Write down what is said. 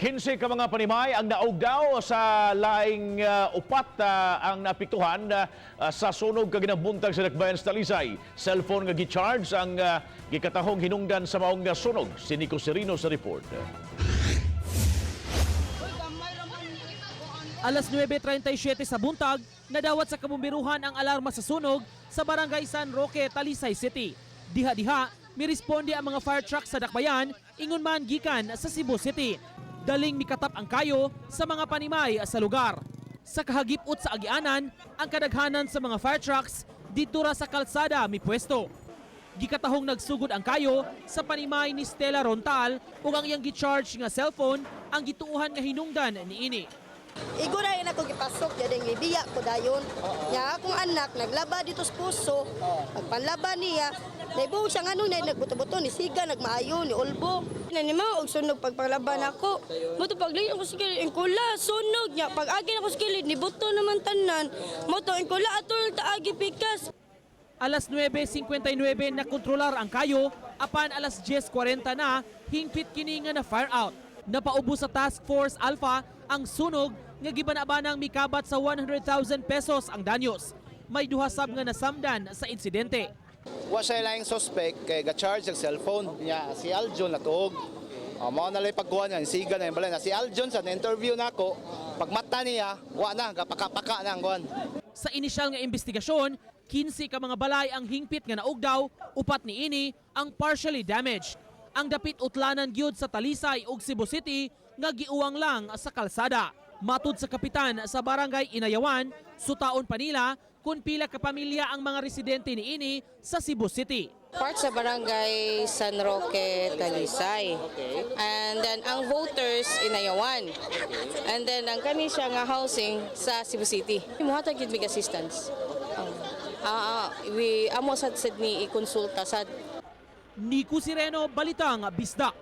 15 ka mga panimay ang naugdaw sa laing upat ang naapektuhan sa sunog kaginabuntag sa Dakbayan sa Talisay. Cellphone nga gi-charge ang gikatahong hinungdan sa maong sunog. Si Nico Serino sa report. Alas 9:37 sa buntag, nadawat sa kabumbiruhan ang alarma sa sunog sa Barangay San Roque, Talisay City. Diha-diha, miresponde ang mga fire truck sa Dakbayan, ingon man gikan sa Cebu City. Daling mikatap ang kayo sa mga panimay sa lugar. Sa kahagipot sa agianan, ang kadaghanan sa mga fire trucks dito ra sa kalsada mipwesto. Gikatahong nagsugod ang kayo sa panimay ni Stella Rontal ug ang iyang gi-charge nga cellphone ang gituuhan nga hinungdan niini. Igo na yun ako gipasok, yan ang ibiya ko dayon. Nya akong anak, naglaba dito sa puso. Pagpanlaba niya, naibuo siya nga nung nagbuto-buto, ni siga, nagmaayo, ni ulbo. Na ni mao og sunog pagpanglaban ako. Mo to paglayo ko sa kilid ingkula sunog nya pag agi na ko sa kilid ni buto naman tanan. Mo to ingkula atol ta agi pikas. Alas 9:59 na kontrolar ang kayo, apan alas 10:40 na, hingpit kini nga na fire out. Napaubos sa Task Force Alpha ang sunog nga gibana-banang mikabat sa 100,000 pesos ang danyos. May duha sab nga nasamdan sa insidente. Wa siya laing suspect kay ga-charge ang cellphone niya si Aljon natuog. Oh, mao na lang pagkuha niya, siga na yung balay na si Aljon sa na-interview nako, pag mata niya, wa na gapaka-paka na ang kuan. Sa inisyal nga investigasyon, 15 ka mga balay ang hingpit nga naugdaw, upat niini ang partially damaged. Ang dapit utlanan gyud sa Talisay ug Cebu City nga giuwang lang sa kalsada. Matud sa kapitan sa Barangay Inayawan, sutaon pa nila kung pila ka pamilya ang mga residente niini sa Cebu City. Part sa Barangay San Roque, Talisay. And then ang voters Inayawan. And then ang kani siya nga housing sa Cebu City. Muhatag gyud mig assistance. We amo sad sad ni ikonsulta sad Nico Sireno, Balitang Bisdak.